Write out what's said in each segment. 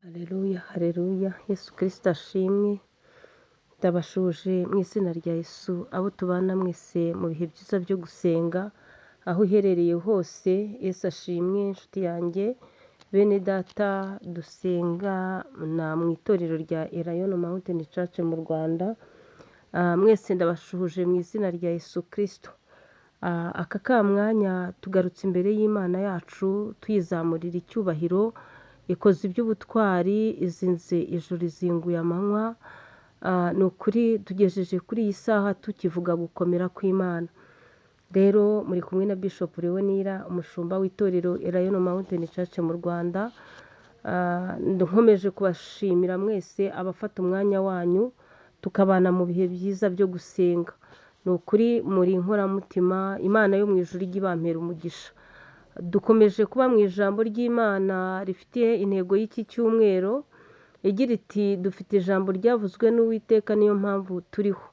Haleluya, haleluya, Yesu Kristo ashimwe, ndabashuje mu izina rya Yesu, abo tubana mwese mu bihe byiza byo gusenga, aho uherereye hose, Yesu ashimwe inshuti yanjye, bene data dusenga na mu itorero rya Elayono Mountain Church mu Rwanda, mwese ndabashuhuje mu izina rya Yesu Kristo. Aka ka mwanya tugarutse imbere y'Imana yacu tuyizamurira icyubahiro, ikoze iby'ubutwari, izinze ijuru rizinguye amanywa, ni ukuri tugejeje kuri iyi saha tukivuga gukomera kw'Imana. Rero muri kumwe na Bishop Leonira, umushumba w'itorero Elayono Mountain Church mu Rwanda, nkomeje kubashimira mwese abafata umwanya wanyu tukabana mu bihe byiza byo gusenga. Ni ukuri muri inkoramutima, Imana yo mu ijuru ijye ibampera umugisha. Dukomeje kuba mu ijambo ry'Imana rifite intego y'iki cyumweru, igira iti dufite ijambo ryavuzwe n'Uwiteka niyo mpamvu turiho.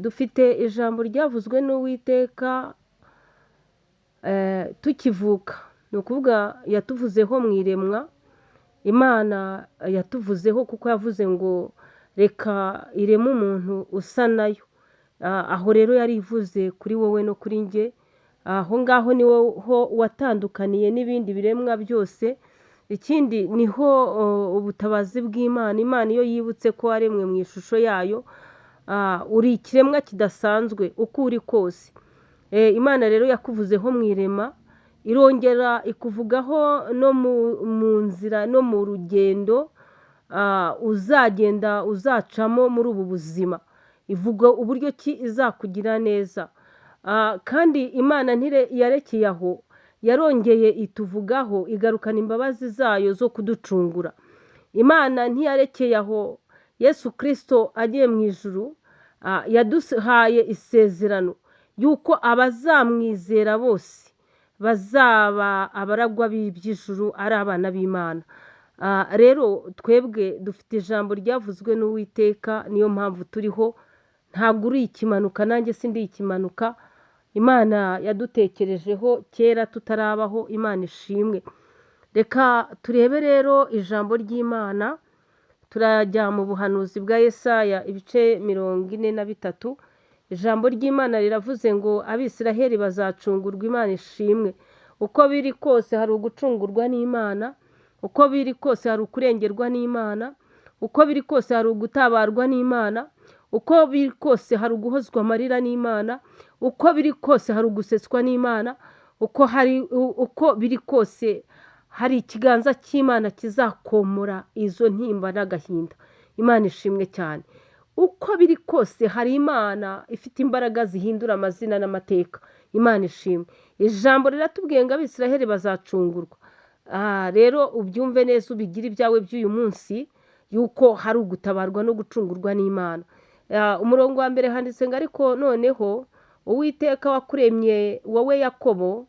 Dufite ijambo ryavuzwe n'Uwiteka tukivuka, ni ukuvuga yatuvuzeho mu iremwa, Imana yatuvuzeho kuko yavuze ngo reka ireme umuntu usa nayo. Aho rero yari ivuze kuri wowe no kuri njye, aho ngaho niho watandukaniye n'ibindi biremwa byose, ikindi niho ubutabazi bw'Imana, Imana iyo yibutse ko waremwe mu ishusho yayo, uri ikiremwa kidasanzwe uko uri kose. Imana rero yakuvuzeho mu irema, irongera ikuvugaho no mu nzira no mu rugendo uzagenda uzacamo muri ubu buzima. Ivuga uburyo ki izakugira neza. Kandi Imana yarekeye aho, yarongeye ituvugaho igarukana imbabazi zayo zo kuducungura. Imana ntiyarekeye aho, Yesu Kristo agiye mu ijuru, yaduhaye isezerano yuko abazamwizera bose bazaba abaragwa b'iby'ijuru ari abana b'Imana. Rero twebwe dufite ijambo ryavuzwe n'Uwiteka, niyo mpamvu turiho, ntabwo uri ikimanuka nanjye sindi ikimanuka, Imana yadutekerejeho kera tutarabaho, Imana ishimwe. Reka turebe rero ijambo ry'Imana, turajya mu buhanuzi bwa Yesaya ibice 43, ijambo ry'Imana riravuze ngo Abisiraheli bazacungurwa, Imana ishimwe. Uko biri kose hari ugucungurwa n'Imana, uko biri kose hari ukurengerwa n'Imana, uko biri kose hari ugutabarwa n'Imana, uko biri kose hari uguhozwa amarira n'Imana, uko biri kose hari uguseswa n'Imana, uko biri kose hari ikiganza cy'Imana kizakomora izo ntimba n'agahinda. Imana ishimwe cyane. Uko biri kose hari Imana ifite imbaraga zihindura amazina n'amateka. Imana ishimwe. Ijambo riratubwiye ngo Abisiraheli bazacungurwa. Rero ubyumve neza ubigire ibyawe by'uyu munsi yuko hari ugutabarwa no gucungurwa n'Imana. Umurongo wa mbere handitse ngo ariko noneho Uwiteka wakuremye wowe Yakobo,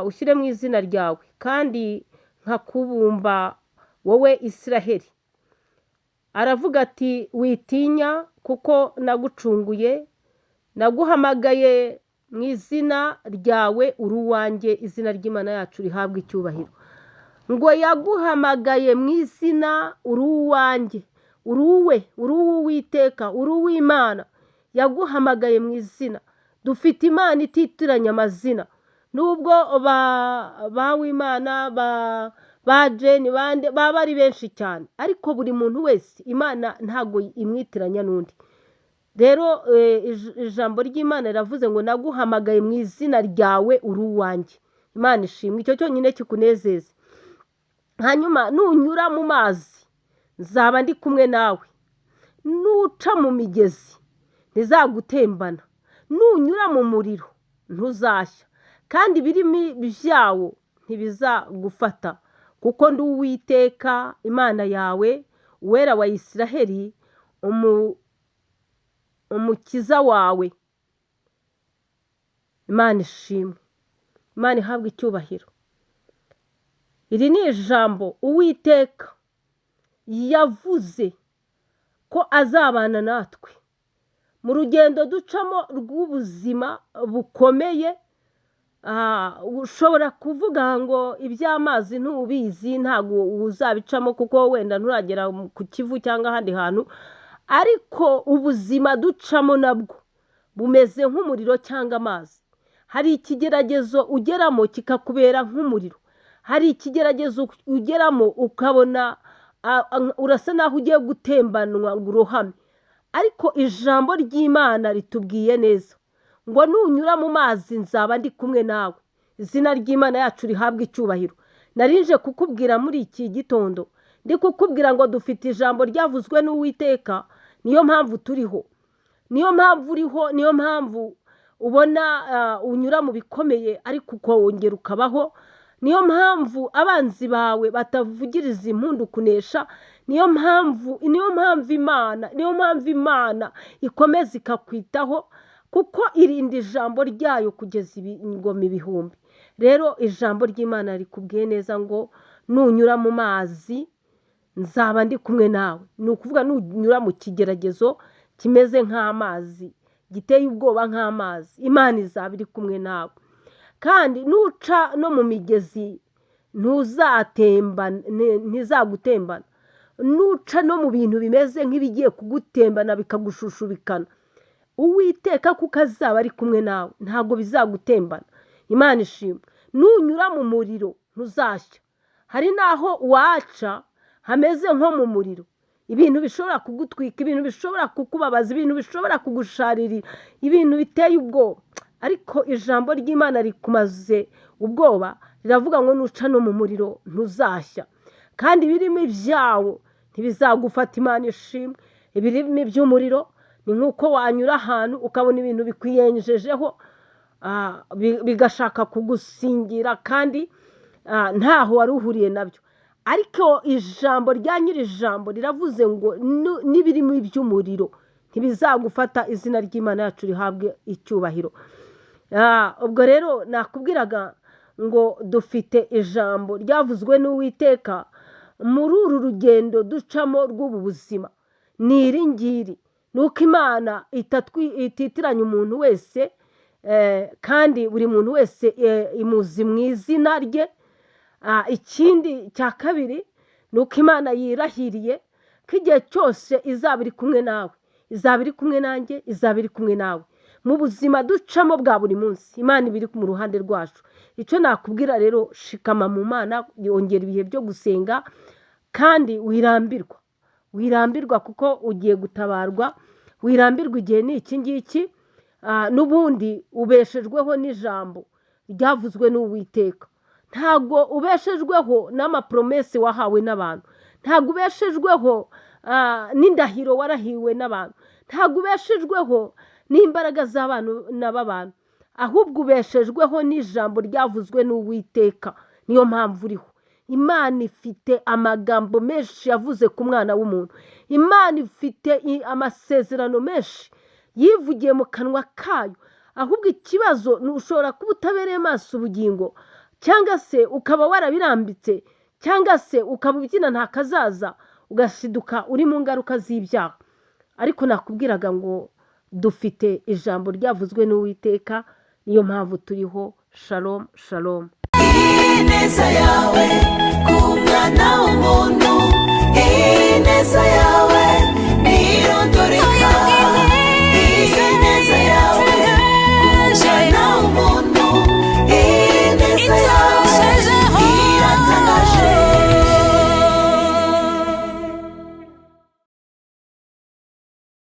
ushyire mu izina ryawe kandi nkakubumba wowe Isiraheli. Aravuga ati witinya kuko nagucunguye, naguhamagaye mu izina ryawe uri uwanjye, izina ry'Imana yacu rihabwa icyubahiro. Ngo yaguhamagaye mu izina uri uwanjye, uri uwe, uri uw'Uwiteka, uri uw'Imana, yaguhamagaye mu izina. Dufite Imana ititiranya amazina, nubwo ba Wimana, ba Jane, bande baba ari benshi cyane, ariko buri muntu wese Imana ntabwo imwitiranya n'undi. Rero ijambo ry'Imana riravuze ngo naguhamagaye mu izina ryawe uri uwanjye. Imana ishimwe, icyo cyonyine kikunezeze. Hanyuma nunyura mu mazi nzaba ndi kumwe nawe, nuca mu migezi ntizagutembana, nunyura mu muriro ntuzashya, kandi ibirimi byawo ntibizagufata, kuko ndi Uwiteka Imana yawe, Uwera wa Isiraheli, umukiza wawe. Imana ishimwe, Imana ihabwe icyubahiro. Iri ni ijambo Uwiteka yavuze ko azabana natwe mu rugendo ducamo rw'ubuzima bukomeye, Ushobora kuvuga ngo iby'amazi ntubizi, ntabwo uzabicamo kuko wenda nturagera ku Kivu cyangwa ahandi hantu, ariko ubuzima ducamo nabwo bumeze nk'umuriro cyangwa amazi. Hari ikigeragezo ugeramo kikakubera nk'umuriro, hari ikigeragezo ugeramo ukabona urasa naho ugiye gutembanwa ngo urohame, ariko ijambo ry'Imana ritubwiye neza ngo nunyura mu mazi nzaba ndi kumwe nawe. Izina ry'Imana yacu rihabwe icyubahiro. Narinje kukubwira muri iki gitondo, ndi kukubwira ngo dufite ijambo ryavuzwe n'Uwiteka, niyo mpamvu turiho, niyo mpamvu uriho, niyo mpamvu ubona unyura mu bikomeye ariko ukongera ukabaho, niyo mpamvu abanzi bawe batavugiriza impundu kunesha, niyo mpamvu Imana, niyo mpamvu Imana ikomeza ikakwitaho, kuko irinda ijambo ryayo kugeza ingoma ibihumbi. Rero ijambo ry'Imana rikubwiye neza ngo nunyura mu mazi nzaba ndi kumwe nawe. Ni ukuvuga nunyura mu kigeragezo kimeze nk'amazi, giteye ubwoba nk'amazi, Imana izaba iri kumwe nawe. Kandi nuca no mu migezi ntizagutembana, nuca no mu bintu bimeze nk'ibigiye kugutembana bikagushushubikana, Uwiteka kuko azaba ari kumwe nawe ntabwo bizagutembana. Imana ishimwe. Nunyura mu muriro ntuzashya. Hari n'aho waca hameze nko mu muriro, ibintu bishobora kugutwika, ibintu bishobora kukubabaza, ibintu bishobora kugusharirira, ibintu biteye ubwoba, ariko ijambo ry'Imana rikumaze ubwoba, riravuga ngo nuca no mu muriro ntuzashya, kandi ibirimi byawo ntibizagufata. Imana ishimwe. Ibirimi by'umuriro ni nk'uko wanyura ahantu ukabona ibintu bikwiyenjejeho, bigashaka kugusingira kandi ntaho wari uhuriye nabyo, ariko ijambo rya nyiri ijambo riravuze ngo n'ibirimi by'umuriro ntibizagufata. Izina ry'Imana yacu rihabwe icyubahiro. Ubwo rero nakubwiraga ngo dufite ijambo ryavuzwe n'Uwiteka muri uru rugendo ducamo rw'ubu buzima, ni iri ngiri: ni uko Imana ititiranya umuntu wese, kandi buri muntu wese imuzi mu izina rye. Ikindi cya kabiri ni uko Imana yirahiriye ko igihe cyose izaba iri kumwe nawe, izaba iri kumwe nanjye, izaba iri kumwe nawe mu buzima ducamo bwa buri munsi. Imana iba iri mu ruhande rwacu. Icyo nakubwira rero, shikama mu Mana, yongera ibihe byo gusenga, kandi wirambirwa, wirambirwa kuko ugiye gutabarwa, wirambirwa igihe ni iki ngiki, n'ubundi ubeshejweho n'ijambo ryavuzwe n'Uwiteka. Ntabwo ubeshejweho n'amapromesi wahawe n'abantu, ntabwo ubeshejweho n'indahiro warahiwe n'abantu, ntabwo ubeshejweho n'imbaraga z'abana b'abantu, ahubwo ubeshejweho n'ijambo ryavuzwe n'Uwiteka. Niyo mpamvu uriho. Imana ifite amagambo menshi yavuze ku mwana w'umuntu. Imana ifite amasezerano menshi yivugiye mu kanwa kayo. Ahubwo ikibazo ni ushobora kuba utabereye maso ubugingo, cyangwa se ukaba warabirambitse, cyangwa se ukaba ubyina nta kazaza, ugashiduka uri mu ngaruka z'ibyaha. Ariko nakubwiraga ngo dufite ijambo ryavuzwe n'Uwiteka, niyo mpamvu turiho. Shalom, shalom. Ineza yawe ku mwana w'umuntu.